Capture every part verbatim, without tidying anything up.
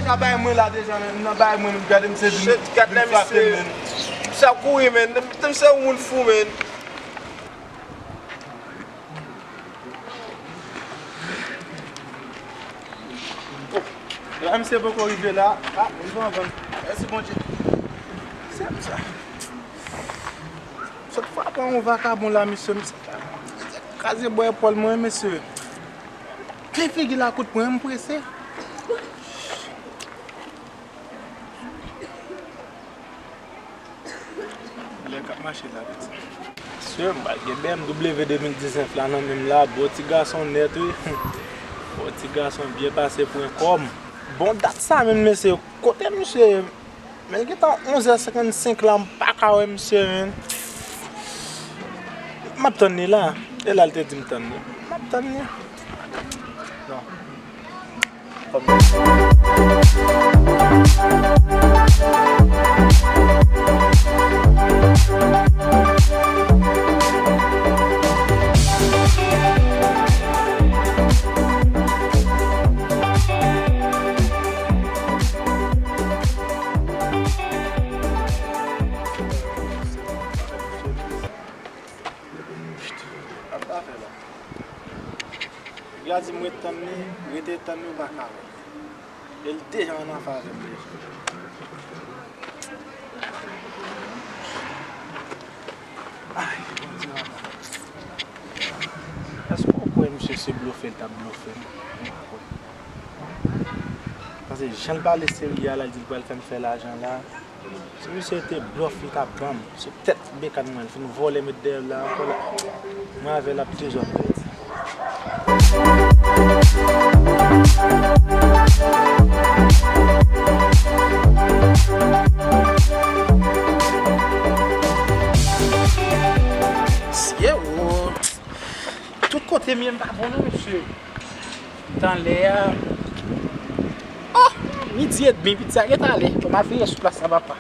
Nan bay mwen la deja, men, nan bay mwen, gade misye vin, shit, gade vin frape m, men. Misye ap kouri, men. Misye se yon moun fou, men. Oh, la misye poko rive la. Ah, li pran van. Mèsi Bondye. Se sa. Sot frape yon vakabon la, mesye. Misye kraze bò epòl mwen, mesye. Plen figi l a kout pwen, m prese. Lè k ap mache la, piti. Mesye, m pral gen B M W de mil diznèf la nan men m la, bo ti gason nèt, wi. Bo ti gason byen pase pran kò m. Bon, dat sa menm, mesye, kote misye ye? Men gentan onzè senkannsenk la, m pa ka wè misye, men. M ap tann li la. E la l te di m tann li. M ap tann li. Non. Sa m ta fè la? Nèg la di m ret tann li, rete tann li, ou pa ka wè. E l deja ann afè avè m deja. Ay, Bondye papa. Èske w kwè misye se blofe l t ap blofe m? M pa kwè. Paske jan l pale serye a la, l di l pral fè m fè lajan la. Si misye te blòf li t ap ban m, se tèt Bekan mwen, l fin vòlè met dèyè l la ankò la. Mwen avè l ap dezòd pèdi. Sye wo. Tout kote m ye m pa bon non, mesye. Tan lè a. Oh! Midi edmi, piti a gentan ale. Fò m al fini sou plas la, papa.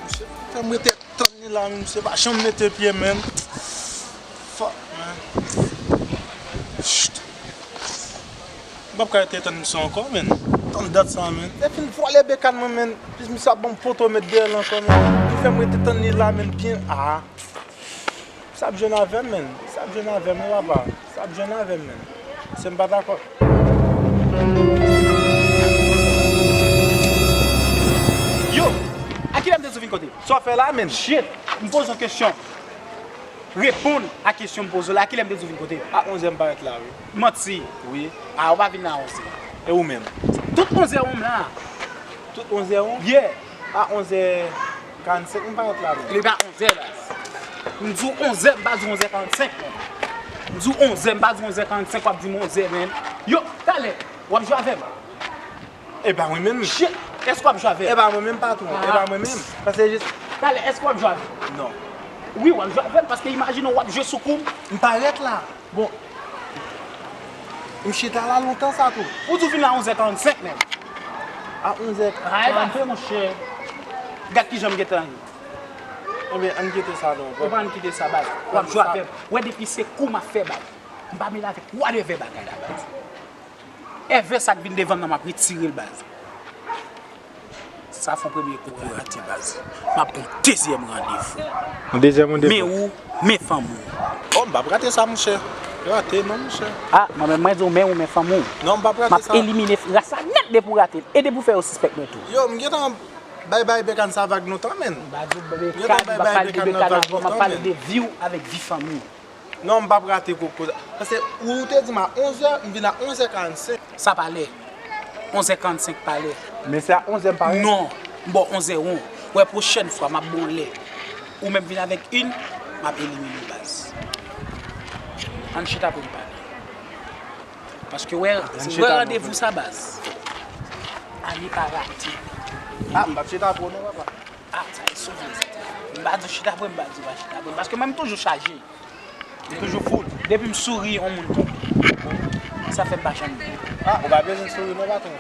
Misye fè m rete tann li la, men misye pa janm mete pye, men. Fuck, man. Shit. M p ap ka rete tann misye ankò, men. Tann dat sa, men. Li fin vòlè Bekan mwen, men. Plis misye ap ban m poto met dèyè l ankò, men. Li fè m rete tann li la, men, byen. Ah. Sa ap jwenn avè m, men. Sa ap jwenn avè m, wi, papa. Sa ap jwenn avè m, men. Se m pa dakò. Yo! A kilè m te di w vin kote m? Sa w fè la, men? Shit! M poze w kesyon. Reponn a kesyon m poze w la. A kilè m te di w vin kote m? A onzè m parèt la, wi. Manti. Wi. A, ou pa vin la a onzè. E ou menm? Tout onzè ou m la. Tout onzè ou? Yeah. A onzè karannsenk m parèt la, men. Li pa onzè, baz. M di w onzè, m pa di w onzè karannsenk, men. M di w onzè, m pa di w onzè karannsenk, w ap di m onzè, men. Yo, talè, w ap jwe avè m? E pa mwen menm. Shit! Èske w ap jwe avè m? E pa mwen menm, patwon. E pa mwen menm. Paske jis. Talè, èske w ap jwe avè m? Non. Wi, w ap jwe avè m, paske imajine w ap jwe sou kou m. M parèt la. Bon. M chita la lontan sa tou. Ou di w vin la onzè karannsenk menm. A onzè karannsenk. Ay, pa vre, monchè. Gad kijan m gentan ye. Ebyen, ann kite sa non. Ou pa ann kite sa, baz. W ap jwe avè m. Wè, depi se kou m ap fè, baz. M pa mele avèk whatever bagay la, baz. Ever sa k vin devan m nan, m ap retire l, baz. Sa fè yon premye kou rate, baz. M ap pran yon dezyèm randevou. Yon dezyèm randevou? Men ou, men fanm ou. Oh, m p ap rate sa, monchè. Rate non, monchè. Ah, mwen menm, mwen di w, men ou, men fanm ou. Non, m p ap rate sa. M ap elimine ras la nèt depi w rate l. E depi w fè yo sispèk mwen tou. Yo, m gentan bay bay Bekan sa vag lontan, men. M pa di w Bekan, m pa pale de Bekan ankò, m ap pale de vi w avèk vi fanmi w. Non, m p ap rate kou, kou sa. Paske ou te di m a onzè, m vin a onzè karannsenk. Sa pa lè. Onzè karannsenk pa lè. Men se a onzè m parèt. Non, m ba w onzè won. Wè, pwochèn fwa, m ap ba w lè. Ou menm vin avèk youn, m ap elimine w, baz. Ann chita pou n pale. Paske wè, wè randevou sa, baz. A ne pa rate. Ah, m p ap chita twò non, papa. Ah, sa e souvni, sa. M pa di w chita pou m, m pa di w pa chita pou m. Paske mwen, m toujou chaje. Li toujou full. Depi m souri, yon moun tonbe. Sa fè m pa janm byen. Ah, ou pa bezwen souri non, patwon.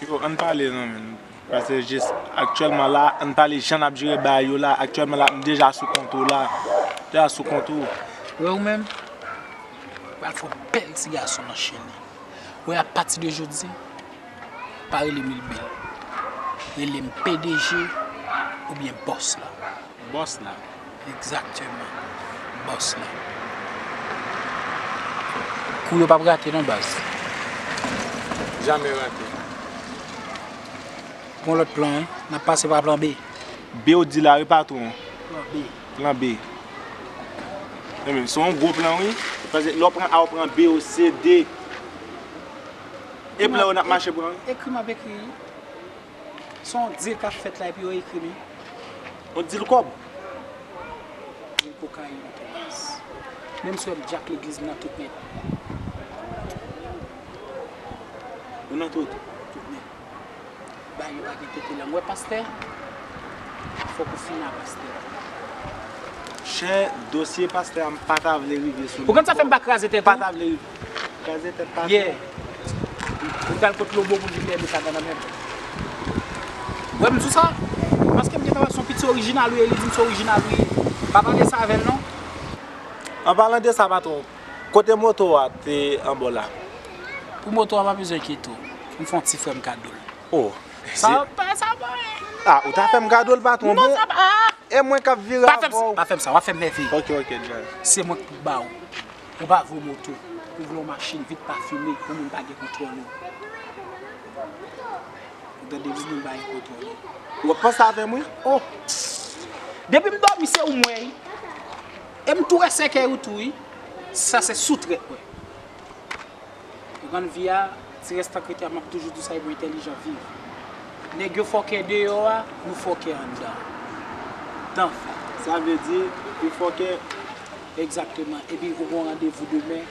Yo, ann pale non, men. Paske jis aktyèlman la, ann pale jan n ap jere bagay yo la, aktyèlman la, m deja sou kont ou la. Deja sou kont ou. Wè ou menm, pral fè yon bèl ti gason nan chen li. Wè, apati de jodi, pa rele m Ilbè. Rele m P D G oubyen bòs la. Bòs la. Egzakteman. Bòs la. Kou yo p ap rate non, baz. Jamè rate. Gon lòt plan, wi. N ap pase pa plan B. B ou di la, wi, patwon. Plan B. Plan B. Ebyen, se yon gwo plan, wi. Paske lè w pran A, w pran B, ou se de. E plan yo n ap mache pran, wi. Ekri m ap ekri. Se yon dil k ap fèt la epi yo ekri m. Yon dil kòb. Dil kokayin tou, baz. Menm si w wè m djak legliz m nan tout nèt. Ou nan tout? Tout nèt. Bagay yo pa gen tete lang. Wè pastè? Fòk ou fin a pastè. Chè, dosye pastè a, m pa ta vle rive sou li. Ou konn sa fè m pa kraze tèt ou? M pa ta vle kraze tèt pastè. Yeah. Ou pral kot Lobo pou l vin leve sa nan men m. Wè m di w sa? Paske m gentan wè se yon piti orijinal ou ye, li di m se orijinal ou ye. Pa pale sa avè l non. An palan de sa, patwon, kote moto a te anba w la? Pou moto a, pa bezwen enkyete w. M fè yon ti frè m kado l. Oh. Sa pa, sa pa. Ah, ou ta fè m kado l, patwon. Non, bon. Sa pa. E mwen k ap vire avè w. Pa fè m sa, pa fè m sa, w ap fè m nève. Ok, ok, John. Se mwen k pou ba w. Ou pa vle moto. Ou vle yon machin vit pafime pou moun pa gen kontwòl ou. Ou tande, moun pa gen kontwòl ou. W ap panse avè m, wi. Oh. Depi m dòmi, se ou m wè, wi. E m tou wè sèkèy ou tou, wi. Sa se sou trèt mwen. Ou konn vi a, ti rès tan k rete a, m ap toujou di w sa, e pou entèlijan viv. Nèg yo fòkè deyò a, nou fòkè anndan. D'enfer. Sa vle di, ou fòkè. Egzakteman. Epi ou gen yon randevou demen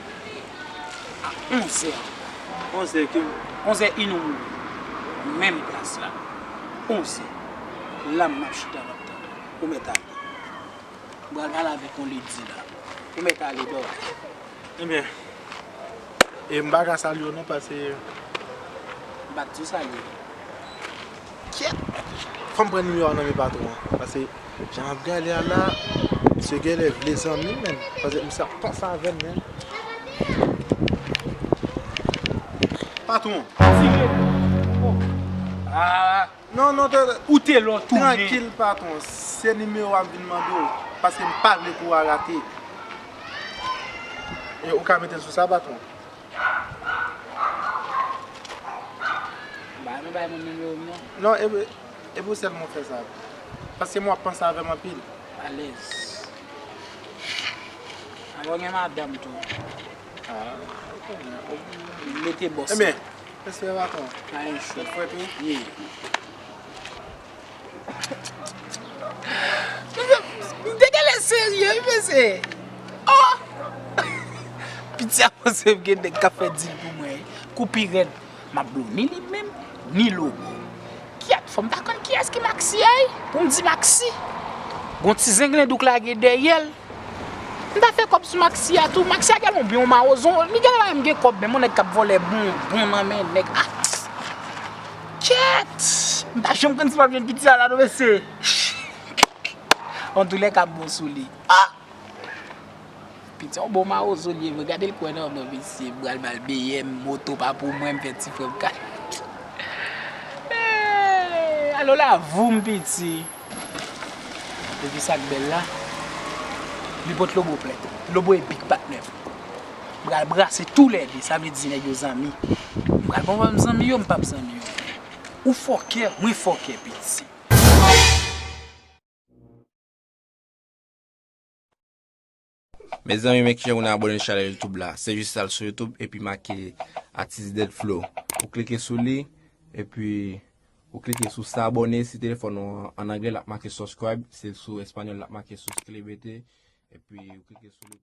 a onzè. Onzè ki? Onzè in ou mouri. Menm plas la. Onzè. La m ap chita m ap tann ou. Ou mèt ale. M pral pale avèk yon lady la. Ou mèt ale dòmi. Ebyen, e m pa ka salye w non, paske m pa t di w salye. Kyèt! Fò m pran nimewo a nan men patwon an, paske jan m ap gade a la, misye genlè vle zanmi menm, paske misye ap panse avè m menm. Patwon. Ah. Non, non, te, ou te lò tounen. Trankil, patwon. Se nimewo a m vin mande w, paske m pa vle kou a rate. E ou ka mete l sou sa, patwon? Ba, nou bay moun nimewo m, non? Non, e, e pou sèlman w fè sa. Paske m w ap panse avè m anpil. Alèz. Alò, gen madanm tou. Ah, mete bòs la. Ebyen, respè, patwon. Pa gen cho. Tèt frèt, wi. Ye. M te genlè serye, wi, mesye. Oh! Piti a panse m gen nèg k ap fè dil pou mwen, wi. Kou pi rèd, m ap blow ni li menm, ni Lobo. Kyèt, fò m ta konn kiyès ki Maxi a, wi, pou m di Maxi. Gon ti zenglen douk lage dèyè l. M ta fè kòb sou Maxi a tou. Maxi a genlè yon byen yon mawozo. Li genlè pa menm gen kòb, menm yon nèg k ap vòlè bon, bon nan men nèg. Ah! Kyèt! M ta janm konn si m ap jwenn piti a la non, mesye. Antoulèka, m bon sou li. Ah! Piti yon bon mawozo li ye vre. Gade l kwè nan mwen, mesye. M pral ba l B M, moto pa pou mwen, m fè ti frè m ka. Eh, alò la, voum piti. Epi sa k bèl la, li pot Lobo plent. Lobo e big patnè m. M pral brase toulède, sa vle di nèg yo zanmi. M pral pran zanmi yo, m p ap zanmi yo. Ou fòkè, mwen fòkè, piti. Mezanmi, men kijan pou n abòne chanèl YouTube la. Se jis al sou YouTube epi make Atis Dead Flow. Ou klike sou li, epi ou klike sou s'abonner. Si telefòn ou an, an anglè, l ap make subscribe. Si l sou espanyòl, l ap make suscríbete. Epi ou klike sou li.